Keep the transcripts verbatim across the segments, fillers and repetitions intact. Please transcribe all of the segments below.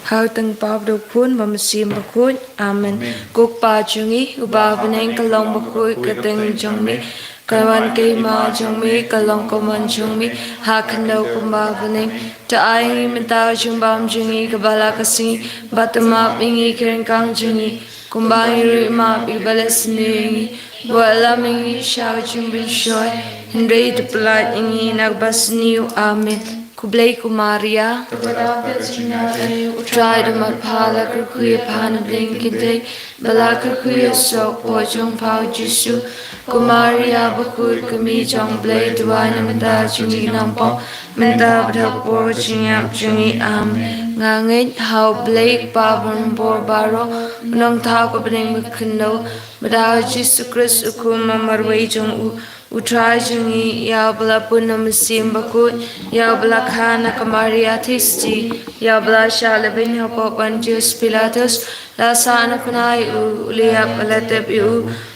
Ha u teng pa bad u khun bad u mynsiem bakhuid. Amen. Ko Kpa jong ngi uba ha bneng, ka long bakhuid ka kyrteng jong me. Kan wan ka hima jong me, kan long ka mon jong me ha khyndew kumba ha bneng. To ai ïa ngi mynta ka jingbam jong ngi kaba la ka sngi, bad to map ïa ngi ki ryngkang jong ngi kumba ngi ruh ngi map ïa kiba leh sniew ïa ngi. Wat lam ïa ngi sha ka jingpynshoi, hynrei to pyllait ïa ngi na kaba sniew. Amen. Khublei ko Maria. U Trai u don bad pha, la kyrkhu ïa pha na bneng ki kynthei, bad la kyrkhu ïa u soh hapoh jong pha u Jisu. Ko Maria bakhuid, ka Kmie jong u Blei, to duwai na bynta jong ngi ki nongpop, mynta bad ha ka por ka jingïap jong ngi. Amen. Nga ngeit ha u Blei Kpa Barabor baroh, u Nongthaw ka bneng bad ka khyndew, bad ha u Jisu Khrist u Khun ba marwei jong u, u Trai jong ngi, ïa uba la pun na u Mynsiem Bakhuid, ïa uba la kha na ka Maria Theisotti, ïa uba la shah lehbeiñ hapoh Pontius Pilatus, la sah na khynnah ïa u, u la ïap, la tep ïa u,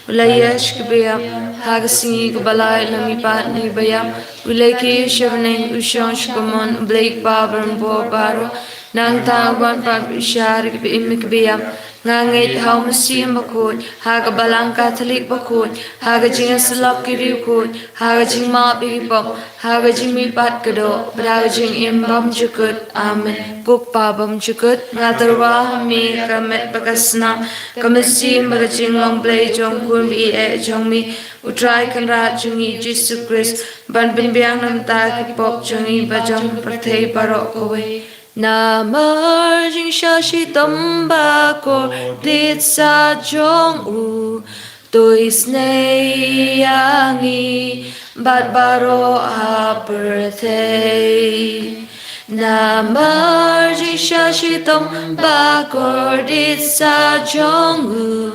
u la ïaid sha kaba ïap, ha ka sngi kaba lai u la mihpat na kiba ïap, u la kiew sha bneng, u shong sha kamon u Blei Kpa Barabor baroh. Nangta un wan pat ban pynshai ïa kiba im ïa kiba ïap. Nga ngeit ha u Mynsiem Bakhuid, ha ka Balang Katholik bakhuid, ha ka jingïasyllok ki riewkhuid, ha ka jingmap ïa ki pop, ha ka jingmihpat ka doh, bad ha ka jingim bymjukut. Amen. Ko Kpa bymjukut, nga tyrwa ha me ïa ka met bad ka snam, ka mynsiem bad ka jinglong Blei jong u Khun ba ïeit jong me, u Trai Kynrad jong ngi Jisu Khrist, ban pynbiang na bynta ki pop jong ngi bad jong ka pyrthei baroh kawei. Namar jingshah shitom bakordit sah jong u, to isynei ïa ngi bad baroh ha pyrthei. Namar jingshah shitom bakordit sah jong u,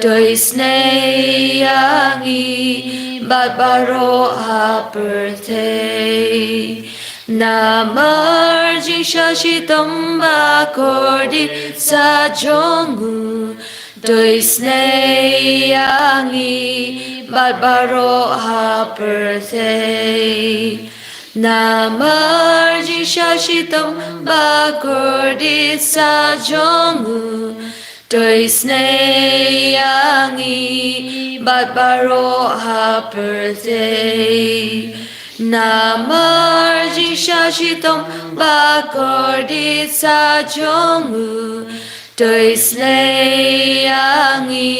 to isynei ïa ngi bad baroh ha pyrthei. Namar jingshah shitom bakordit sah jong u, to isynei ïa ngi bad baroh ha pyrthei. Namar jingshah shitom bakordit sah jong u, to isynei ïa ngi bad baroh ha pyrthei. Namar jingshah shitom bakordit sah jong u, to isynei ïa ngi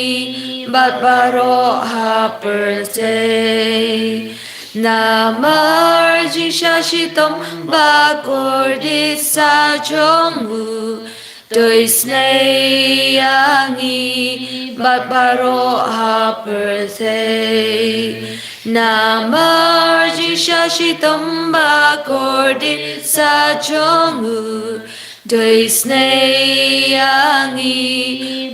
bad baroh ha pyrthei. Namar jingshah shitom bakordit sah jong u, to isynei ïa ngi bad baroh ha pyrthei. Namar jingshah shitom bakordit sah jong u, to isynei ïa ngi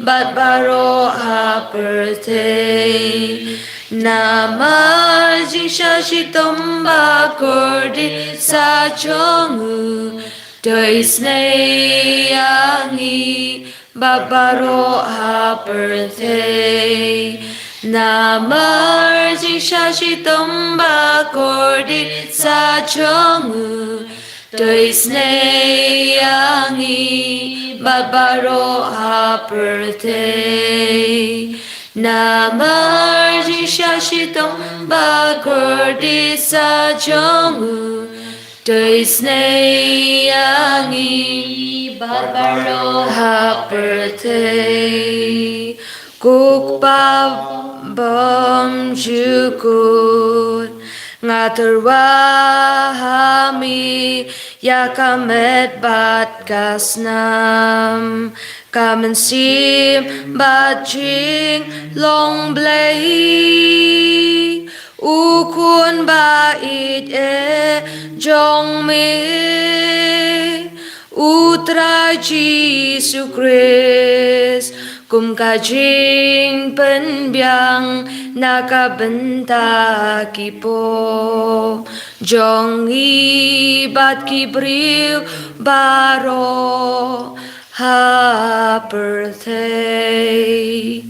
bad baroh ha pyrthei. Namar jingshah shitom bakordit sah jong u, to isynei ïa ngi bad baroh ha pyrthei. Namar jingshah shitom bakordit sah jong u, to isynei ïa ngi bad baroh ha pyrthei. Namar jingshah shitom bakordit sah jong u, to isynei ïa ngi bad baroh ha pyrthei. Ko Kpa bymjukut, nga tyrwa ha me ïa ka met bad ka snam, ka mynsiem bad jinglong Blei, u Khun ba ïeit jong me, u Trai Jisu Khrist, kum ka jingpynbiang na ka bynta ki pop jong ngi bad ki briew baroh ha pyrthei.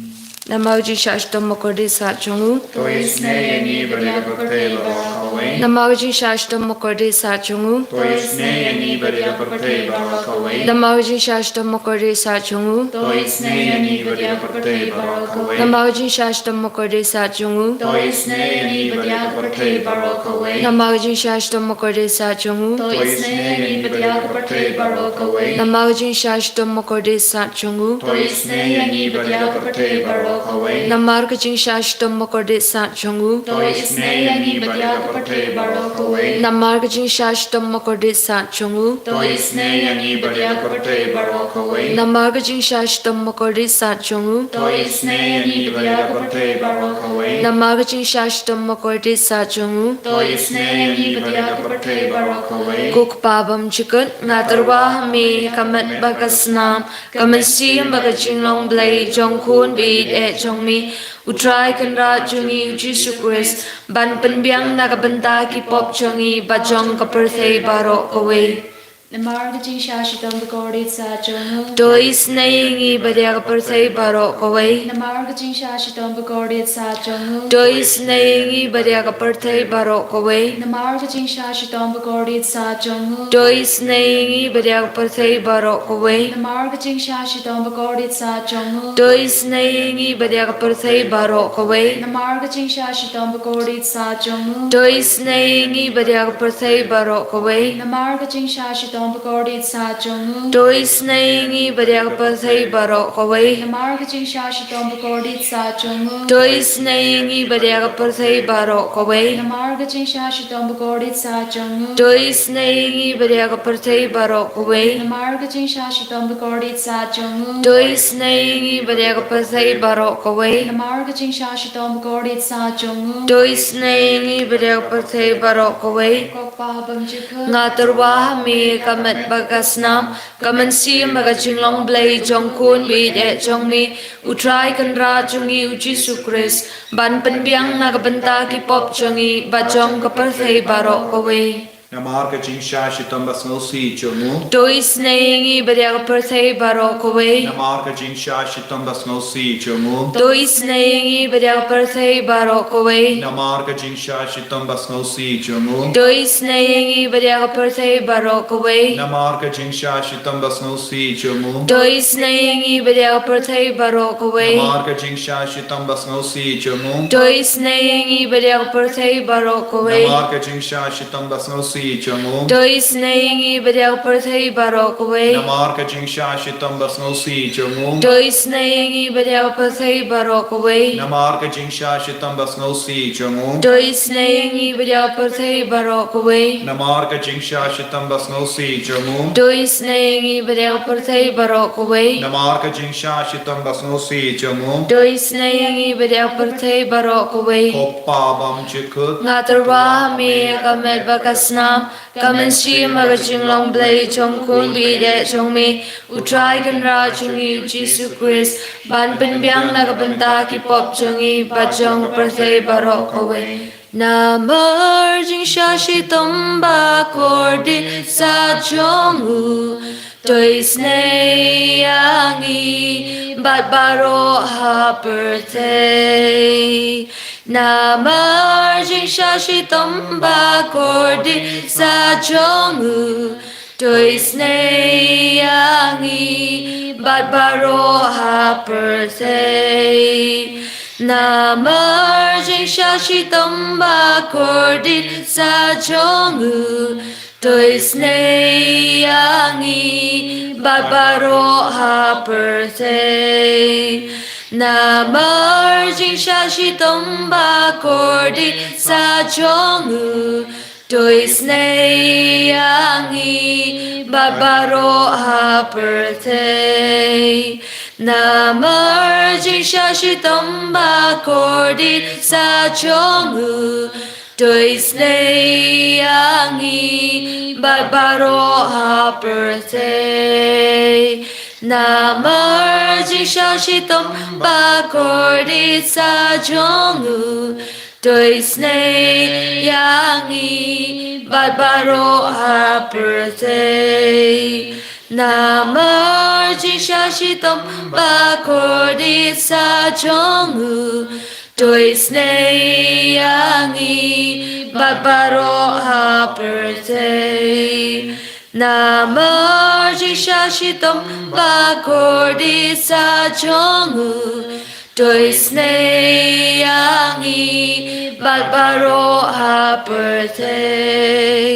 Namar jingshah shitom bakordit sah jong u, to isynei ïa ngi bad ïa ka pyrthei baroh. Namar ka jingshah shitom bakordit sah jong u. To isynei ïa ngi bad ïa ka pyrthei baroh kawei. Namar ka jingshah shitom bakordit sah jong u. To isynei ïa ngi bad ïa ka pyrthei baroh kawei. Namar ka jingshah shitom bakordit sah jong u. To isynei ïa ngi bad ïa ka pyrthei baroh kawei. Namar ka jingshah shitom bakordit sah jong u. To isynei ïa ngi bad ïa ka pyrthei baroh kawei. Namar ka jingshah shitom bakordit sah jong u. To isynei ïa ngi bad ïa ka pyrthei baroh kawei. Namar ka jingshah shitom bakordit sah jong u. To isynei ïa ngi bad ïa ka pyrthei baroh kawei. Namar ka jingshah shitom bakordit sah jong u. To isynei ïa ngi bad ïa ka pyrthei baroh kawei. Namar ka jingshah shitom bakordit sah jong u. To isynei ïa ngi bad ïa ka pyrthei baroh kawei. Namar ka jingshah shitom bakordit sah jong u. To isynei ïa ngi bad ïa ka pyrthei baroh kawei. Ko Kpa bymjukut, nga tyrwa ha me ïa ka met bad ka snam, ka mynsiem bad ka jinglong Blei jong U Khun baieit eh jong me, U Trai Kynrad jong ngi U Jisu Khrist, ban pynbiang na ka bynta ki pop jong ngi bad jong ka pyrthei baroh kawei. Namar ka jingshah shitom bakordit sah jong u. To isynei ïa ngi bad ïa ka pyrthei baroh kawei. Namar ka jingshah shitom bakordit sah jong u. To isynei ïa ngi bad ïa ka pyrthei baroh kawei. Namar ka jingshah shitom bakordit sah jong u. To isynei ïa ngi bad ïa ka pyrthei baroh kawei. Namar ka jingshah shitom bakordit sah jong u. To isynei ïa ngi bad ïa ka pyrthei baroh kawei. Namar ka jingshah shitom bakordit sah jong u. To isynei ïa ngi bad ïa ka pyrthei baroh kawei. Namar ka jingshah shitom bakordit sah jong u. To isynei ïa ngi bad ïa ka pyrthei baroh kawei. Namar ka jingshah shitom bakordit sah jong u. To isynei ïa ngi bad ïa ka pyrthei baroh kawei. Namar ka jingshah shitom bakordit sah jong u. To isynei ïa ngi bad ïa ka pyrthei baroh kawei. Namar ka jingshah shitom bakordit sah jong u. To isynei ïa ngi bad ïa ka pyrthei baroh kawei. Namar ka jingshah shitom bakordit sah jong u. To isynei ïa ngi bad ïa ka pyrthei baroh kawei. Ko Kpa bymjukut. Nga tyrwa ha me ïa ka met bad ka snam, ka mynsiem bad ka jinglong Blei jong U Khun baieit eh jong me, U Trai Kynrad jong ngi U Jisu Khrist, ban pynbiang na ka bynta ki pop jong ngi bad jong ka pyrthei baroh kawei. Namar ka jingshah shitom basngewsih jong u. To isynei ïa ngi bad ïa ka pyrthei baroh kawei. Namar ka jingshah shitom basngewsih jong u. To isynei ïa ngi bad ïa ka pyrthei baroh kawei. Namar ka jingshah shitom basngewsih jong u. To isynei ïa ngi bad ïa ka pyrthei baroh kawei. Namar ka jingshah shitom basngewsih jong u. To isynei ïa ngi bad ïa ka pyrthei baroh kawei. Namar ka jingshah shitom basngewsih jong u. To isynei ïa ngi bad ïa ka pyrthei baroh kawei. Namar ka jingshah shitom basngewsih jong u. To isynei ïa ngi bad ïa ka pyrthei baroh kawei. Namar ka jingshah shitom basngewsih jong u. To isynei ïa ngi bad ïa ka pyrthei baroh kawei. Namar ka jingshah shitom basngewsih jong u. To isynei ïa ngi bad ïa ka pyrthei baroh kawei. Namar ka jingshah shitom basngewsih jong u. To isynei ïa ngi bad ïa ka pyrthei baroh kawei. Namar ka jingshah shitom basngewsih jong u. To isynei ïa ngi bad ïa ka pyrthei baroh kawei. Ko Kpa bymjukut. Nga tyrwa ha me ïa ka met bad ka snam, ka mynsiem bad ka jinglong Blei jong U Khun baieit eh jong me, U Trai Kynrad jong ngi U Jisu Khrist, ban pynbiang na ka bynta ki pop jong ngi bad jong ka pyrthei baroh kawei. Namar jingshah shitom bakordit sah jong u. To isynei ïa ngi bad baroh ha pyrthei. Namar jingshah shitom bakordit sah jong u. To isynei ïa ngi bad baroh ha pyrthei. Namar jingshah shitom bakordit sah jong u. To isynei ïa ngi bad baroh ha pyrthei. Namar jingshah shitom bakordit sah jong u. To isynei ïa ngi bad baroh ha pyrthei. Namar jingshah shitom bakordit sah jong u. To isynei ïa ngi bad baroh ha pyrthei. Namar jingshah shitom bakordit sah jong u. To isynei ïa ngi bad baroh ha pyrthei. Namar jingshah shitom bakordit sah jong u. To isynei ïa ngi bad baroh ha pyrthei. Namar jingshisha shitom ba kordit sha jong u. To isynei ïa ngi bad baroh ha pyrthei.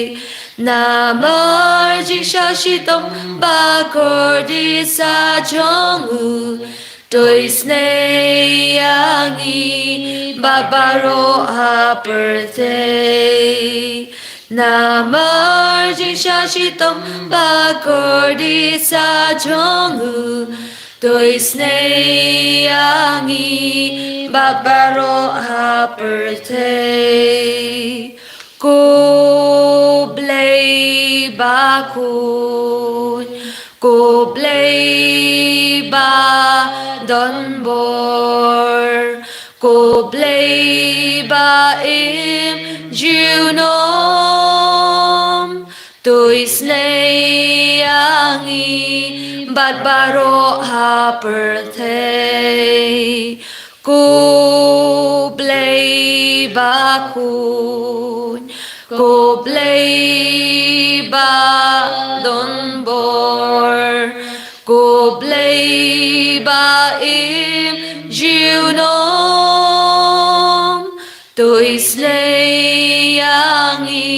Namar jingshisha shitom ba kordit sha jong u. To isynei ïa ngi bad baroh ha pyrthei. Namar jingshisha shitom ba kordit sha jong u. To isynei ïa ngi bad baroh ha pyrthei. Ko Blei bakhuid, ko Blei badonbor, ko Blei baim junom. To isynei ïa ngi bad baroh ha pyrthei. Ko Blei bakhuid, ko Blei badonbor, ko Blei baim junom. To isynei ïa ngi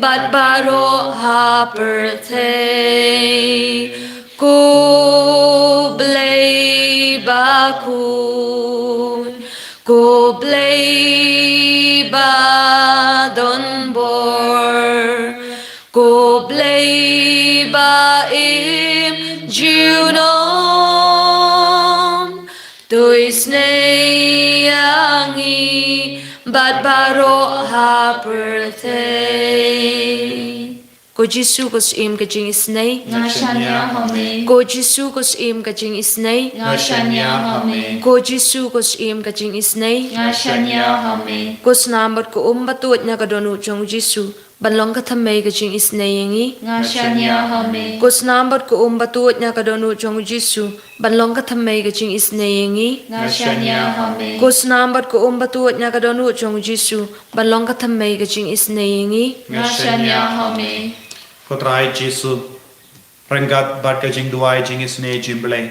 bad baroh ha pyrthei. Ko Blei bakhuid, ko Blei badonbor, ko Blei baim junom. To isynei ïa ngi bad baroh ha pyrthei. Ko Jisu, ko Syiem ka jingisynei. Nga shaniah ha me. Ko Jisu, ko Syiem ka jingisynei. Nga shaniah ha me. Ko Jisu, ko Syiem ka jingisynei. Nga shaniah ha me. Ko snam bad ko um ba tuid na ka dohnud jong u Jisu ban long ka thymmei ka jingisynei ïa ngi. Nga shaniah ha me. Ko snam bad ko um ba tuid na ka dohnud jong u Jisu ban long ka thymmei ka jingisynei ïa ngi. Nga shaniah ha me. Ko snam bad ko um ba tuid na ka dohnud jong u Jisu ban long ka thymmei ka jingisynei ïa ngi. Nga shaniah ha me. Ko Trai Jisu, ryngkat bad ka jingduwai jingisynei jong U Blei,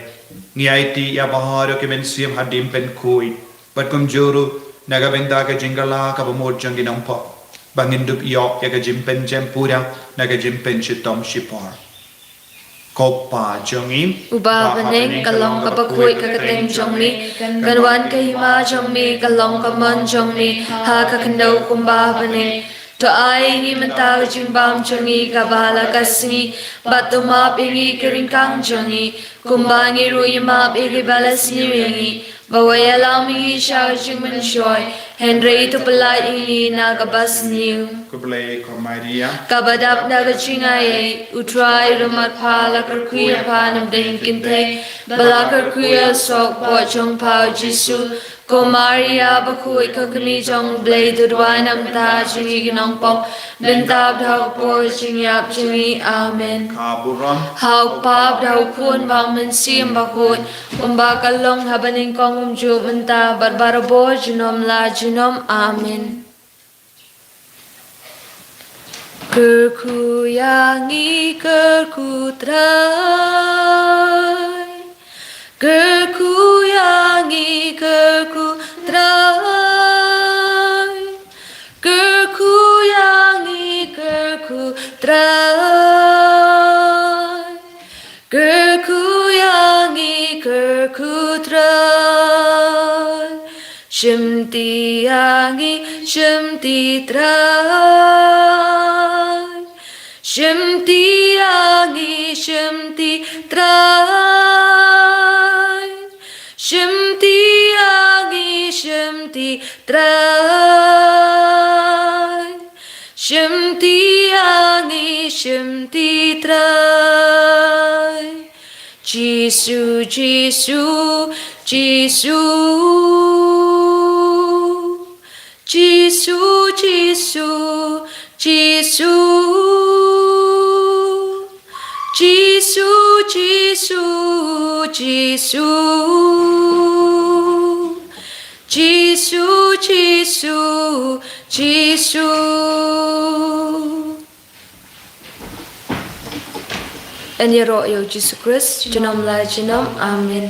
ngi aiti ïa baroh ki mynsiem ha Diengpynkhuid, bad kumjuh ruh na ka bynta ka jingkylla kaba mut jong ki nongpop, ba ngin dup ïoh ïa ka jingpynjem pura na ka jingpynshitom shipor. Ko Pa jong ngi uba ha bneng, ka long kaba khuid ka kyrteng jong me, kan wan ka hima jong me, kan long ka mon jong me ha ka khyndew kumba ha bneng. To ai ïa ngi mynta ka jingbam jong ngi kaba ha la ka sngi, bad to map ïa ngi ki ryngkang jong ngi, kumba ngi ruh ngi map ïa kiba la sniew ïa ngi. Wat ïalam ïa ngi sha ka jingmynshoi, hynrei to pyllait ïa ngi na kaba sniew. Khublei ko Maria, kaba dap da ka jingaiei, U Trai u don bad pha. La kyrkhu ïa pha na pdeng ki kynthei, bad la kyrkhu ïa u soh kpoh jong pha U Jisu. Ko Maria bakhuid, ko Kmie jong U Blei, to duwai na ka bynta jong ngi ki nongpop, mynta bad ha ka por jingïap jong ngi. Amen. Ka burom ha U Kpa bad ha U Khun bad ha U Mynsiem Bakhuid, kumba ka long ha banyngkong, kumjuh mynta bad barabor junom la junom. Amen. Kyrkhu ïa ngi, kyrkhu Trai. Kyrkhu ïa ngi, kyrkhu Trai. Kyrkhu ïa ngi, kyrkhu Trai. Kyrkhu ïa ngi, kyrkhu Trai. Shimti ïa ngi, shimti Trai. Shimti ïa ngi, shimti Trai. Shimti ïa ngi, shimti Trai. Shimti ïa ngi, shimti Trai. Jisu, Jisu, Jisu. Jisu, Jisu, Jisu. Jisu, Jisu, Jisu. Jisu. Jisu, Jisu, Jisu. Yn ïaroh ïa u Jisu Khrist junom la junom. Amen.